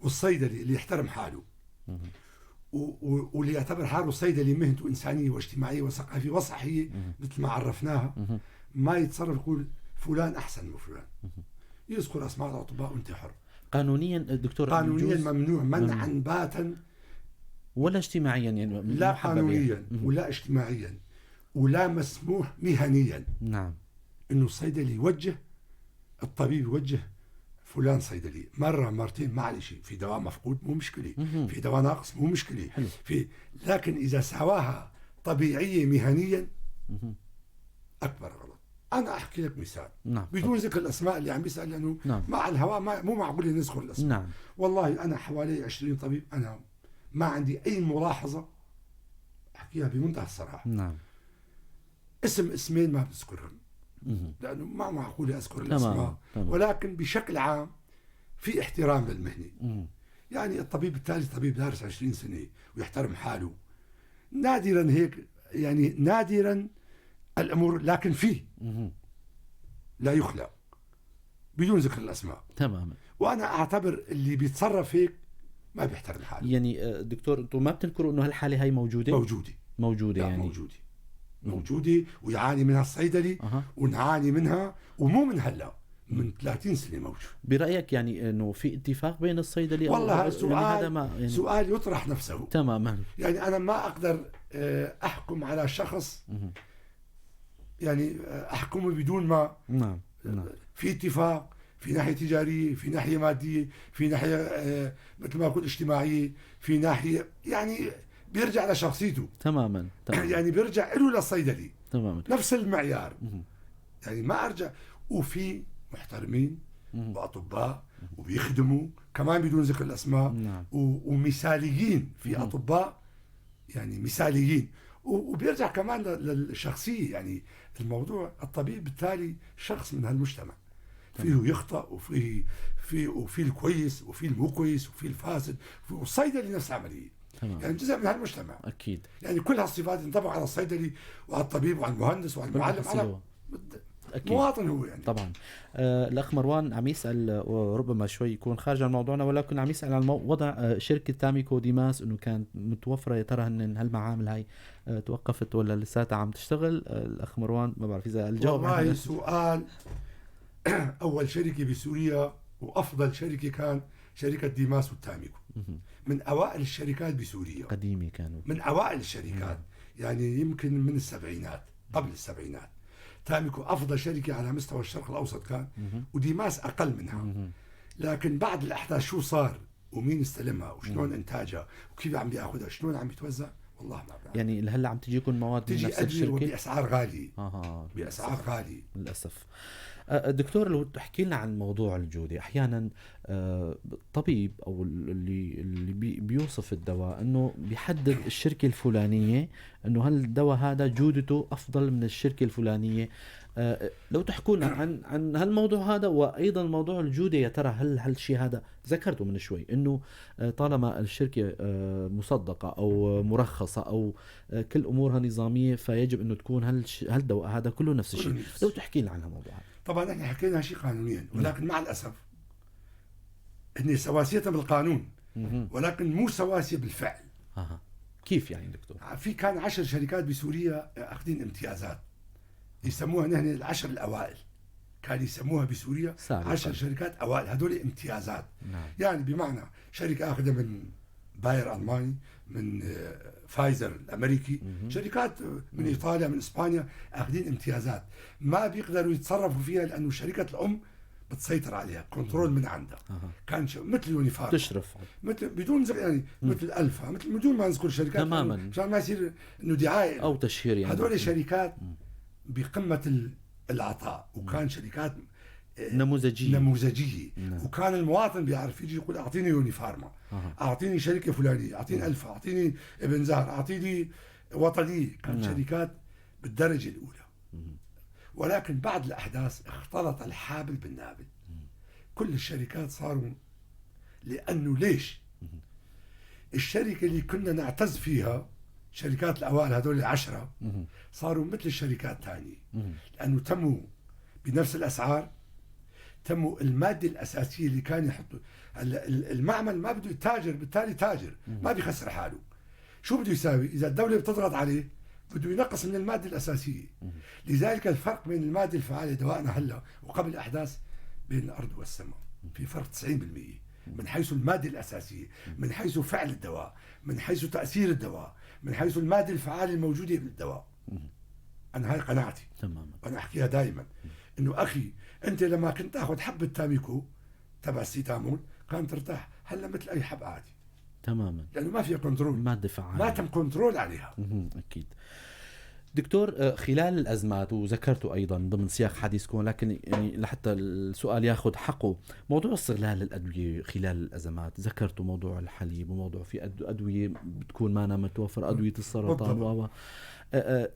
والصيدلي اللي يحترم حاله واللي يعتبر حاله صيدلي مهنته إنسانية واجتماعية وثقافية وصحية مثل ما عرفناها، ما يتصرف يقول فلان أحسن من فلان، يذكر أسماء الأطباء وأنت حر. قانونيا دكتور، قانونيا ممنوع منعا باتا، ولا اجتماعيا يعني، لا قانونيا ولا اجتماعيا ولا مسموح مهنيا. نعم. انه الصيدلي يوجه، الطبيب يوجه فلان صيدلي مرة مرتين معلش، في دواء مفقود مو مشكلة، في دواء ناقص مو مشكلة، في، لكن اذا سواها طبيعية مهنيا اكبر غلط. انا احكي لك مثال. نعم. بدون ذكر الاسماء اللي عم بيسال، لانه نعم. مع الهواء مو معقول نذكر الاسماء. نعم. والله انا حوالي 20 طبيب، انا ما عندي اي ملاحظة، احكيها بمنتهى الصراحة. نعم. اسم اسمين ما بذكرهم لانه ما معقول اذكر الاسماء، ولكن بشكل عام في احترام للمهنه. يعني الطبيب الثالث طبيب دارس 20 سنة ويحترم حاله، نادرا هيك يعني، نادرا الامور، لكن فيه لا يخلق بدون ذكر الاسماء. تماما. وانا اعتبر اللي بيتصرف هيك ما بيحترم حاله. يعني دكتور، انتم ما بتنكروا انه هالحالة هاي موجودة؟ موجودة يعني موجودة ويعاني منها الصيدلي. ونعاني منها، ومو من هلا، من 30 سنة موجود. برأيك يعني انه في اتفاق بين الصيدلي؟ والله سؤال، يعني هذا ما يعني سؤال يطرح نفسه. تماما. يعني انا ما اقدر احكم على شخص، يعني احكمه بدون ما. نعم. نعم. في اتفاق، في ناحية تجارية، في ناحية مادية، في ناحية مثل ما اقول اجتماعية، في ناحية يعني بيرجع لشخصيته. تماما. يعني بيرجع له للصيدلي. تماما. نفس المعيار. يعني ما ارجع. وفي محترمين واطباء وبيخدموا كمان بدون ذكر الاسماء. نعم. ومثاليين، في اطباء يعني مثاليين، وبيرجع كمان للشخصية. يعني الموضوع الطبيب بالتالي شخص من هالمجتمع، فيه يخطأ وفيه وفي الكويس وفي المو كويس وفي الفاسد، والصيدلي نفس العملية. تمام. يعني جزء من هالمجتمع. اكيد. يعني كل هالصفات ينطبق على الصيدلي وعلى الطبيب وعلى المهندس وعلى المعلم، على أكيد. مواطن هو يعني. طبعا. الاخ مروان عم يسال، وربما شوي يكون خارج عن موضوعنا، ولكن عم يسال عن وضع شركة تاميكو ديماس، انه كانت متوفرة، يا ترى هن هالمعامل هاي توقفت ولا لساتها عم تشتغل؟ الاخ مروان ما بعرف اذا الجواب. والله سؤال. اول شركة بسوريا وافضل شركة كان شركة ديماس والتاميكو، من اوائل الشركات بسوريا، قديمة كانوا، من اوائل الشركات. يعني يمكن من السبعينات، قبل السبعينات. تاميكو افضل شركة على مستوى الشرق الاوسط كان، وديماس اقل منها. لكن بعد الاحداث شو صار ومين استلمها وشلون انتاجها وكيف عم بياخذها شلون عم يتوزع، والله ما بعرف. يعني هلا عم تجيكم مواد من تجي نفس ادوية الشركة وباسعار غالية. باسعار غالية للاسف. دكتور، لو تحكي لنا عن موضوع الجودة، أحيانا الطبيب أو اللي بيوصف الدواء أنه بيحدد الشركة الفلانية أنه هل الدواء هذا جودته أفضل من الشركة الفلانية. لو تحكوا لنا عن هالموضوع هذا، وأيضا موضوع الجودة، يا ترى هل هالشيء هذا ذكرته من شوي أنه طالما الشركة مصدقة أو مرخصة أو كل أمورها نظامية فيجب أنه تكون هالدواء هذا كله نفس الشيء. لو تحكي لنا عن هالموضوع هذا. طبعا احنا حكينا شيء قانونيا، ولكن مع الاسف هن سواسية بالقانون ولكن مو سواسية بالفعل. كيف يعني دكتور؟ في كان 10 شركات بسوريا اخذين امتيازات، يسموها نحن العشر الاوائل، كان يسموها بسوريا 10 شركات اوائل، هذول امتيازات. نعم. يعني بمعنى شركة اخذها من باير الماني، من فايزر الامريكي، شركات من ايطاليا، من اسبانيا، اخذين امتيازات ما بيقدروا يتصرفوا فيها لانه شركة الام بتسيطر عليها، control من عندها. كان مثل يونيفارما تشرف، مثل بدون يعني مثل الفا، مثل بدون ما نذكر شركات تماما مشان ما يصير انه دعاية او تشهير. يعني هدول شركات بقمة العطاء، وكان شركات نموذجيه. وكان المواطن بيعرف يجي يقول اعطيني يونيفارما، اعطيني شركة فلانيه، اعطيني الفا، اعطيني ابن زهر، اعطيني وطنية. كانت شركات بالدرجة الاولى. ولكن بعد الاحداث اختلط الحابل بالنابل. كل الشركات صاروا، لانه ليش؟ الشركة اللي كنا نعتز فيها، شركات الاوائل هذول 10، صاروا مثل الشركات الثانية، لانه تموا بنفس الاسعار، تموا المادة الاساسية اللي كان يحطوا. هلا المعمل ما بده يتاجر، بالتالي تاجر ما بيخسر حاله. شو بده يساوي؟ اذا الدولة بتضغط عليه بده ينقص من المادة الاساسية. لذلك الفرق بين المادة الفعالة دوائنا هلا وقبل الاحداث بين الارض والسماء، في فرق 90% من حيث المادة الاساسية، من حيث فعل الدواء، من حيث تاثير الدواء، من حيث المادة الفعالة الموجودة بالدواء. انا هاي قناعتي تماما، وانا احكيها دائما، انه اخي انت لما كنت تاخذ حبه تاميكو تبع السيتامول كانت ترتاح، هلا مثل اي حب عادي تماما، لانه ما فيها control، مادة فعاله ما تم control عليها. اكيد. دكتور، خلال الازمات وذكرته ايضا ضمن سياق حديثكم، لكن يعني لحتى السؤال ياخذ حقه، موضوع استغلال الادوية خلال الازمات، ذكرته موضوع الحليب وموضوع في ادوية بتكون ما متوفرة، ادوية السرطان و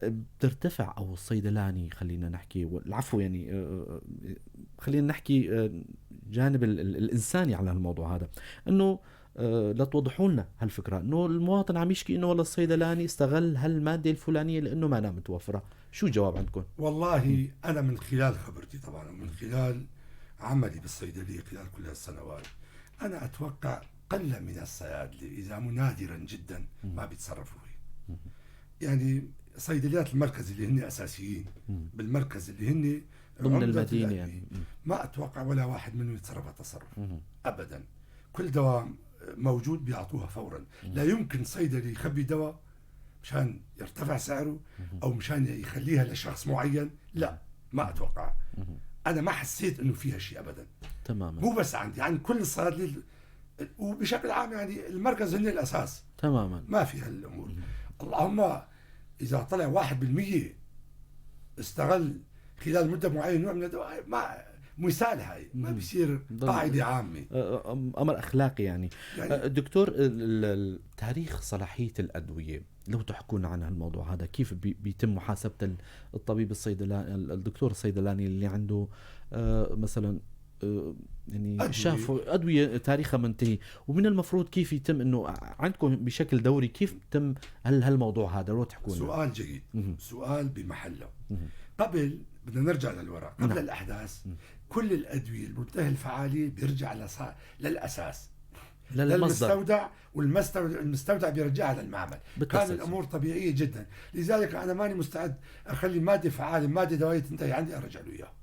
بترتفع، او الصيدلاني خلينا نحكي، العفو يعني خلينا نحكي جانب الانساني على الموضوع هذا، انه لتوضحوا لنا هالفكرة، انه المواطن عم يشكي انه والله الصيدلاني استغل هالماده الفلانية لانه ما متوفرة، شو الجواب عندكم؟ والله انا من خلال خبرتي طبعا ومن خلال عملي بالصيدليه خلال كل هالسنوات، انا اتوقع قلة من الصيادله اذا مو نادرا جدا ما بيتصرفوا هيك. يعني صيدليات المركز اللي هن اساسيين بالمركز اللي هن ضمن المدينة، يعني ما اتوقع ولا واحد منهم يتصرف هالتصرف ابدا. كل دواء موجود بيعطوها فورا. لا يمكن صيدلي يخبي دواء مشان يرتفع سعره او مشان يخليها لشخص معين، لا ما اتوقع. انا ما حسيت انه فيها شيء ابدا. تماما. مو بس عندي، عند كل الصيادله وبشكل عام، يعني المركز هن الاساس. تماما. ما في هالامور. اللهم اذا طلع 1% استغل خلال مده معينة نوع من الدواء، ما مثال هاي ما بيصير قاعدة عامة، أمر أخلاقي يعني. دكتور، تاريخ صلاحية الأدوية لو تحكونا عن هالموضوع هذا، كيف بيتم محاسبة الطبيب الصيدلاني، الدكتور الصيدلاني اللي عنده مثلا يعني شافوا أدوية تاريخها منتهي، ومن المفروض كيف يتم إنه عندكم بشكل دوري كيف يتم هالموضوع هذا؟ لو تحكونا. سؤال جيد. سؤال بمحله. قبل بدنا نرجع للوراء، قبل الأحداث كل الأدوية المنتهي الفعالية بيرجع للأساس، للمستودع، والمستودع بيرجعها للمعمل. كان الأمور طبيعية جدا. لذلك أنا ماني مستعد أخلي مادة فعالة، مادة دوائية تنتهي عندي أرجع له إياها.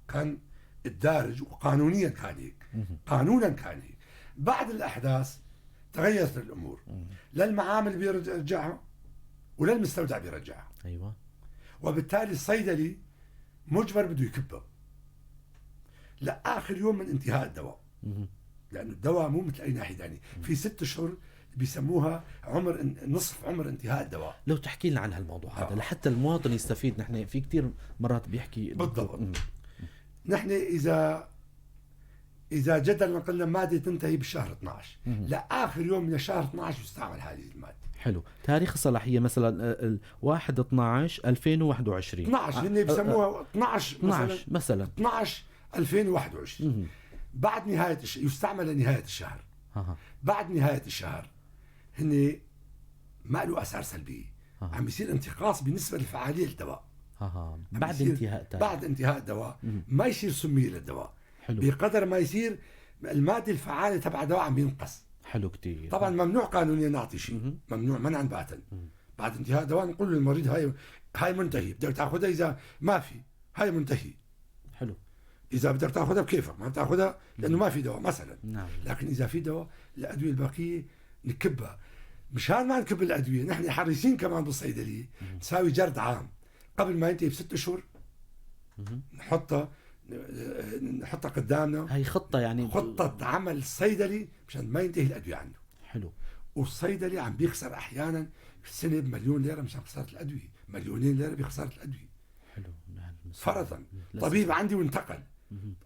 كان الدارج وقانونيا كان هيك، قانونا كان هيك. بعد الأحداث تغيرت الأمور، لا المعامل بيرجعها ولا المستودع بيرجعها. أيوة. وبالتالي الصيدلي مجبر بده يكبها لآخر يوم من انتهاء الدواء، لأنه الدواء مو مثل أي ناحية ثانية. في 6 أشهر بيسموها عمر، نصف عمر انتهاء الدواء. لو تحكي لنا عن هالموضوع هذا لحتى المواطن يستفيد. نحن في كتير مرات بيحكي بالضبط. نحن إذا جدلا قلنا مادة تنتهي بالشهر 12، لآخر يوم من الشهر 12 يستعمل هذه المادة. حلو. تاريخ الصلاحية مثلا 1/12/2021، 12 هن بيسموها 12 مثلا 12/2021. بعد نهاية يستعمل لنهاية الشهر. بعد نهاية الشهر هن ما له آثار سلبية. عم بيصير انتقاص بالنسبة للفعالية للدواء. بعد انتهاء الدواء، بعد انتهاء الدواء ما يصير سمية للدواء. حلو. بقدر ما يصير المادة الفعالة تبع الدواء عم ينقص. حلو كتير. طبعا ممنوع قانونيا نعطي شيء، ممنوع منعا باتا. بعد انتهاء الدواء نقول للمريض هاي منتهي، بدك تاخذها، اذا ما في هاي منتهي. حلو. اذا بدك تاخذها بكيفك، ما بتاخذها لانه ما في دواء مثلا. نعم. لكن اذا في دواء، الادوية الباقية نكبها. مشان ما نكب الادوية نحن حريصين كمان بالصيدليه نساوي جرد عام قبل ما ينتهي ب6 أشهر، نحطها، نحطها قدامنا. هي خطة، يعني خطة عمل الصيدلي مشان ما ينتهي الأدوية عنده. حلو. والصيدلي عم بيخسر أحيانا السنة ب1,000,000 ليرة مشان خسارة الأدوية، 2,000,000 ليرة بخسارة الأدوية. حلو. فرضا طبيب عندي وانتقل،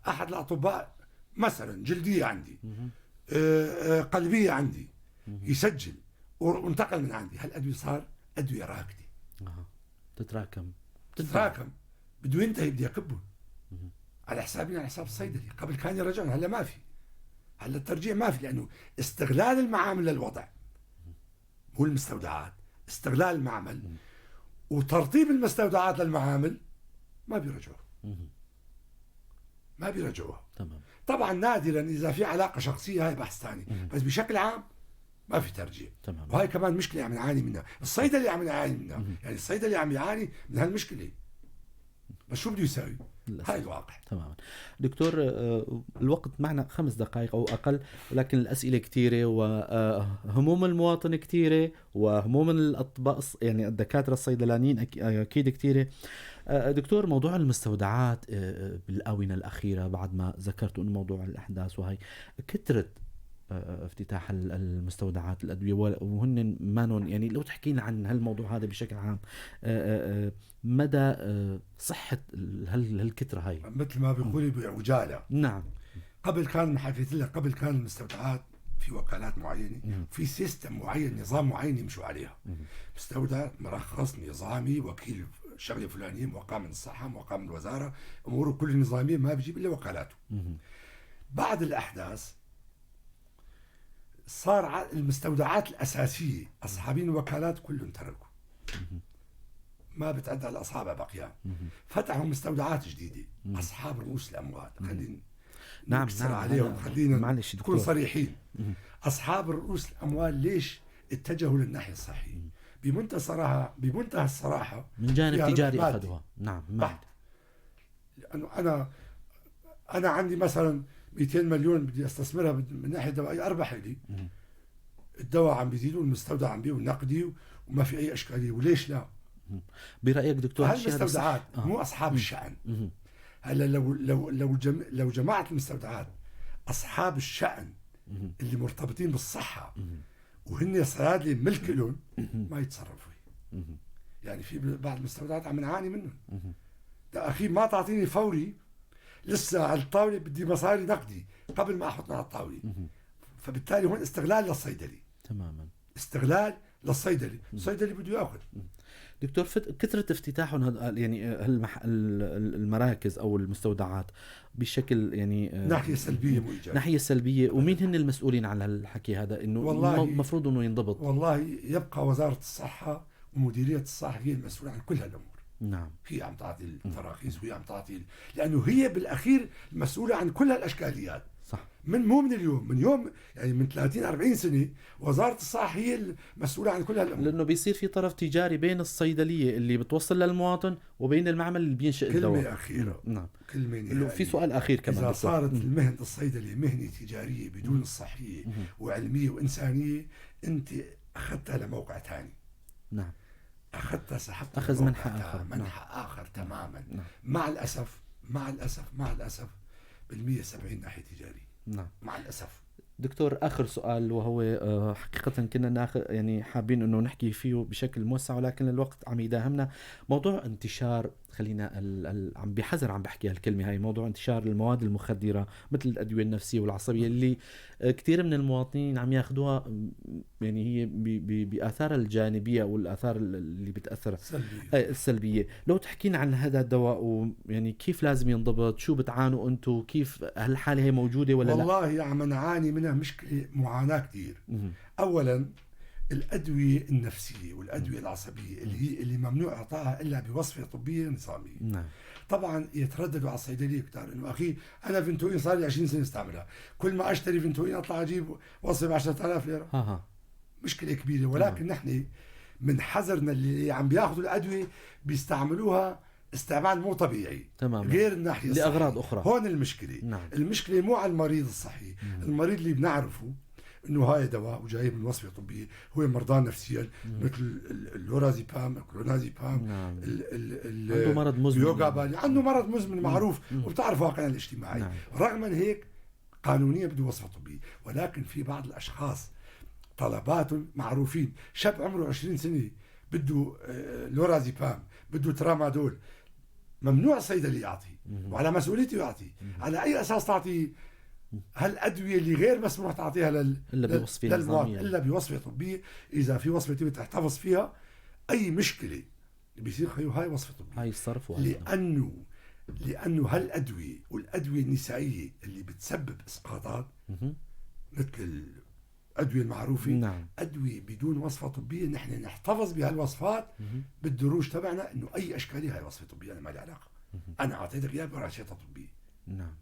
أحد الأطباء مثلا جلدية عندي، قلبية عندي، يسجل وانتقل من عندي، هالأدوية صار أدوية راكدة. تتراكم، بده ينتهي، بده يكبه على حسابنا، على حساب الصيدلي. قبل كان يرجعون، هلا ما في، هلا الترجيع ما في، لأنه استغلال المعامل للوضع مو المستودعات، استغلال المعمل وترطيب المستودعات للمعامل ما بيرجعوه، ما بيرجعوها. تمام. طبعا نادرا إذا في علاقة شخصية هاي بحث ثاني، بس بشكل عام ما في ترجيع. تمام. وهي كمان مشكلة عم نعاني منها، الصيدلي عم نعاني منها، يعني الصيدلي عم يعاني من هالمشكلة، بس شو بده يساوي؟ هاي الواقع. تماما. دكتور، الوقت معنا 5 دقائق أو أقل، ولكن الأسئلة كثيرة وهموم المواطن كثيرة وهموم الأطباء يعني الدكاترة الصيدلانيين أكيد كثيرة. دكتور، موضوع المستودعات بالآونة الأخيرة بعد ما ذكرت أنه موضوع الأحداث وهي كثرة افتتاح المستودعات الأدوية وهن مانون، يعني لو تحكينا عن هالموضوع هذا بشكل عام، مدى صحة هالكترة هاي؟ مثل ما بيقولي بعجالة. نعم. قبل كان، حكيت لك، قبل كان المستودعات في وكالات معينة، في system معين، نظام معين يمشوا عليها. مستودع مرخص نظامي، وكيل شغلة فلانية، موقع من الصحة، موقع من الوزارة، أموره كل نظامية، ما بيجيب إلا وكالاته. بعد الأحداث صار المستودعات الأساسية أصحابين الوكالات كلهم تركوا، ما بتعد على الأصابع بقيان. فتحوا مستودعات جديدة أصحاب رؤوس الأموال. خلينا نكسر عليهم، خلينا نكون صريحين. أصحاب رؤوس الأموال ليش اتجهوا للناحية الصحية؟ بمنتهى الصراحة من جانب تجاري أخذوها. نعم. بحت. لأنه أنا عندي مثلا 200 مليون بدي استثمرها من ناحية دوائيه، اربح لي. الدواء عم بيزيد والمستودع عم بيزيد والنقدي وما في اي اشكالية، وليش لا؟ برايك دكتور هالمستودعات مو اصحاب الشأن. هلا لو لو لو لو جماعة المستودعات اصحاب الشأن اللي مرتبطين بالصحة وهن صيادله ملك لهم ما يتصرفوا. يعني في بعض المستودعات عم نعاني منهم. ده اخي ما تعطيني فوري، لسه على الطاولة بدي مصاري نقدي قبل ما أحطنا على الطاولة. فبالتالي هون استغلال للصيدلي. تماما. استغلال للصيدلي، الصيدلي بده يأخذ. دكتور، كثرة افتتاحهم يعني المراكز أو المستودعات بشكل يعني ناحية سلبية مو إيجابية. ناحية سلبية، ومين هن المسؤولين عن هالحكي هذا؟ إنه المفروض إنه ينضبط. والله يبقى وزارة الصحة ومديرية الصحة هي المسؤولة عن كل هالأمور. نعم. هي عم تعطي التراخيص وهي عم تعطي، لأنه هي بالأخير المسؤولة عن كل هالأشكاليات. صح. من مو من اليوم، من يوم يعني من 30-40 سنة وزارة الصحة هي المسؤولة عن كل هالأمور. لأنه بيصير في طرف تجاري بين الصيدلية اللي بتوصل للمواطن وبين المعمل اللي بينشئ الدواء. كلمة أخيرة. نعم. كلمة نهائية. في سؤال أخير كمان. إذا صارت المهنة الصيدلية مهنة تجارية بدون الصحية وعلمية وإنسانية، أنت أخذتها لموقع ثاني. نعم. أخذتها، سحبتها، أخذ منحى آخر. منحى آخر تماما. نعم. مع الأسف، مع الأسف، مع الأسف بال170 ناحية تجارية. نعم. مع الأسف. دكتور، آخر سؤال وهو حقيقة كنا يعني حابين أنه نحكي فيه بشكل موسع، ولكن الوقت عم يداهمنا. موضوع انتشار، خلينا عم بحذر عم بحكي هالكلمة هاي، موضوع انتشار المواد المخدرة مثل الأدوية النفسية والعصبية اللي كثير من المواطنين عم ياخذوها، يعني هي بآثارها الجانبية والآثار اللي بتأثر السلبية. لو تحكينا عن هذا الدواء ويعني كيف لازم ينضبط، شو بتعانوا أنتو، كيف هالحالة هي موجودة ولا لا؟ والله عم نعاني منها مشكلة، معاناة كثير. أولا الأدوية النفسية والأدوية العصبية اللي هي اللي ممنوع إعطائها إلا بوصفة طبية نظامية. نعم. طبعا يترددوا على الصيدلية كتار إنه أخي أنا فنتولين صار لي 20 سنة استعملها، كل ما أشتري فنتولين أطلع أجيب وصفة ب10,000 ليرة. مشكلة كبيرة. ولكن نحن من حذرنا اللي عم بياخذوا الأدوية بيستعملوها استعمال مو طبيعي. تمام. غير الناحية لأغراض أخرى. هون المشكلة. نعم. المشكلة مو على المريض الصحي. المريض اللي بنعرفه انه هاي دواء وجاي من وصفه طبية، هو مرضان نفسيا مثل اللورازيبام، الكلونازيبام. نعم. ال عنده مرض مزمن. يوغابالي عنده مرض مزمن معروف وبتعرف واقعنا الاجتماعي. نعم. رغم من هيك قانونيا بده وصفه طبية، ولكن في بعض الاشخاص طلبات معروفين، شاب عمره 20 سنة بده لورازيبام، بده ترامادول، ممنوع الصيدلي يعطي وعلى مسؤوليته يعطي. على اي اساس تعطي هالادويه اللي غير مسموح تعطيها الا بوصفه نظامية، الا بوصفه طبية؟ اذا في وصفه طبية تحتفظ فيها، اي مشكلة بيصير خيو هاي وصفه طبية، هاي الصرف. لانه هالادويه والادوية النسائية اللي بتسبب اسقاطات مثل الادوية المعروفة. نعم. ادوية بدون وصفه طبية نحن نحتفظ بهالوصفات بالدروج تبعنا، انه اي اشكالية هاي وصفه طبية، انا ما لي علاقة، انا اعطيتك اياها برشيته طبية. نعم.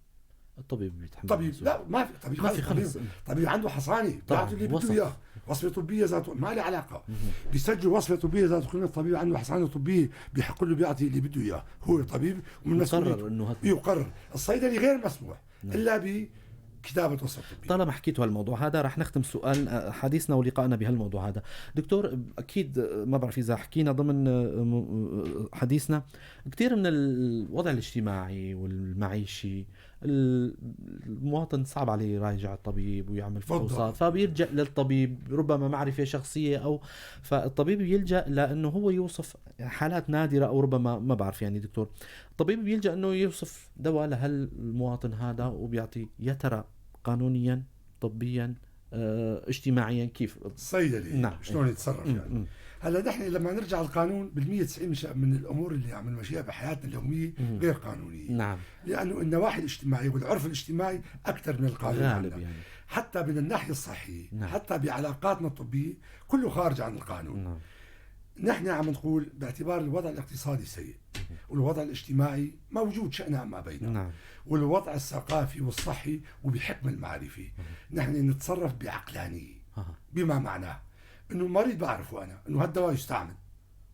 الطبيب بيتحمل. طبيب لا ما في طبيب، ما في خلص. طبيب عنده حصانه، بيعطي اللي بده اياه، وصفه طبية ذات ما لها علاقة. بيسجل وصفه طبية ذات قيمة، الطبيب عنده حصانه طبية بيحق له بيعطي اللي بده اياه، هو طبيب ومن مسؤوليته انه يقرر. الصيدلي غير مسموح. نعم. الا بكتابة وصفة طبية. طالما حكيتوا هالموضوع هذا رح نختم سؤال حديثنا ولقائنا بهالموضوع هذا. دكتور، أكيد ما بعرف إذا حكينا ضمن حديثنا كثير من الوضع الاجتماعي والمعيشي، المواطن صعب عليه يراجع الطبيب ويعمل فحوصات، فبيلجأ للطبيب ربما معرفة شخصية أو فالطبيب بيلجأ لأنه هو يوصف حالات نادرة أو ربما ما بعرف يعني دكتور، الطبيب بيلجأ أنه يوصف دواء لهالمواطن هذا وبيعطيه، يا ترى قانونيا طبيا اجتماعيا كيف الصيدلي؟ نعم. شلون يتصرف يعني؟ هلا نحن لما نرجع القانون بال190 من الامور اللي عم نمشيها بحياتنا اليومية غير قانونية. نعم. لانه النواحي الاجتماعية والعرف الاجتماعي اكثر من القانون غالب يعني. حتى من الناحية الصحية. نعم. حتى بعلاقاتنا الطبية كله خارج عن القانون. نعم. نحن عم نقول باعتبار الوضع الاقتصادي سيء والوضع الاجتماعي موجود شأنه ما بيننا. نعم. والوضع الثقافي والصحي وبحكم المعرفة نحن نتصرف بعقلانية. بما معناه انه المريض بعرفه انا انه هالدواء يستعمل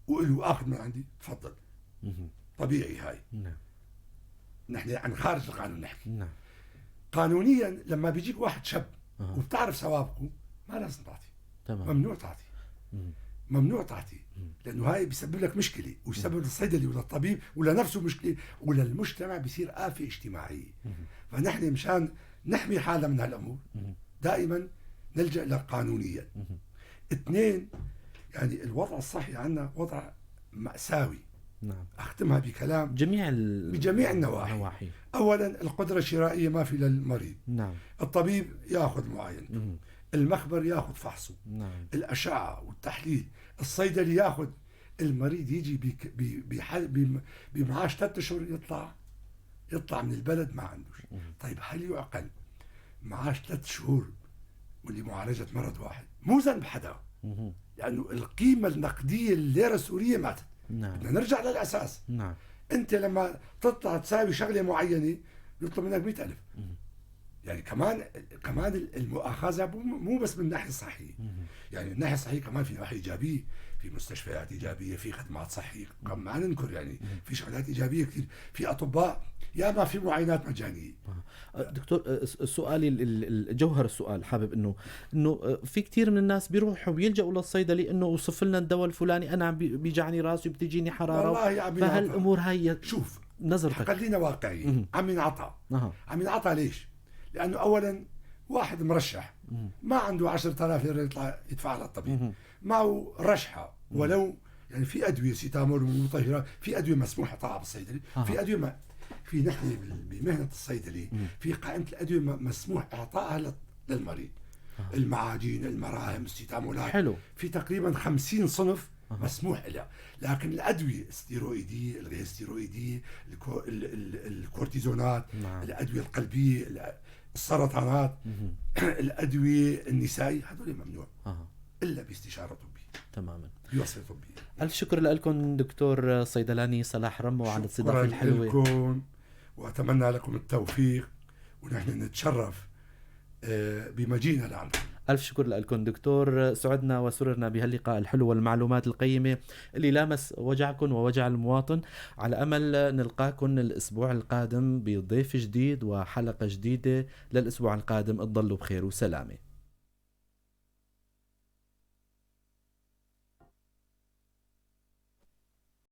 وله اخذ من عندي تفضل. طبيعي هاي. نعم. نحن عن خارج القانون نحكي. نعم. قانونيا لما بيجيك واحد شاب وبتعرف سوابقه ما لازم تعطي. تمام. ممنوع تعطي. ممنوع تعطي، لانه هاي بيسبب لك مشكلة ويسبب للصيدلي ولا الطبيب ولا نفسه مشكلة وللمجتمع، بيصير آفة اجتماعية. فنحن مشان نحمي حالنا من هالامور دائما نلجأ لقانونيا. اثنين، يعني الوضع الصحي عندنا وضع مأساوي. نعم. أختمها بكلام جميع بجميع النواحي. أولا القدرة الشرائية ما في للمريض. نعم. الطبيب يأخذ معاينته، المخبر يأخذ فحصه. نعم. الأشعة والتحليل، الصيدلي يأخذ، المريض يجي بمعاش 3 أشهر يطلع من البلد ما عندوش. طيب هل يعقل معاش 3 شهور واللي معالجة مرض واحد؟ مو ذنب حدا، لأنه القيمة النقدية الليرة السورية ماتت. نعم. بدنا نرجع للأساس. نعم. أنت لما تطلع تساوي شغلة معينة يطلب منك 100,000. يعني كمان المؤاخذة مو بس من الناحية الصحية. يعني الناحية الصحية كمان في نواحي إيجابية، في مستشفيات إيجابية، في خدمات صحية، ما ننكر يعني في شغلات إيجابية كثير، في أطباء يا ما في معاينات مجانية. دكتور، سؤالي جوهر السؤال حابب إنه في كثير من الناس بيروحوا بيلجأوا للصيدلي إنه وصف لنا الدواء الفلاني، أنا عم بيجعني راسي وبتجيني حرارة. والله عم فهالأمور هاي شوف نظرتك خلينا واقعيين. عم ينعطى. عم ينعطى ليش؟ لأنه أولا واحد مرشح ما عنده 10,000 ليرة يطلع يدفع للطبيب، معه رشحة ولو يعني في أدوية سيتامول ومطهرة، في أدوية مسموحة طبعا بالصيدلي، في أدوية ما في. نحن بمهنة الصيدلي في قائمة الأدوية مسموح إعطائها للمريض. المعاجين، المراهم، السيتامولات. حلو. في تقريبا 50 صنف مسموح لها، لكن الأدوية الستيرويدية، الغير ستيرويدية، الكورتيزونات. نعم. الأدوية القلبية، السرطانات، الأدوية النسائية، هذول ممنوع. إلا باستشارة طبية. تماما. بوصفة طبية. ألف شكر لكم دكتور صيدلاني صلاح رمو على الاستضافة الحلوة. شكرا لكم وأتمنى لكم التوفيق، ونحن نتشرف بمجيئنا لعندكم. ألف شكر لكم دكتور، سعدنا وسررنا بهاللقاء الحلو والمعلومات القيمة اللي لامس وجعكم ووجع المواطن. على أمل نلقاكم الأسبوع القادم بضيف جديد وحلقة جديدة للأسبوع القادم. تضلوا بخير وسلامة.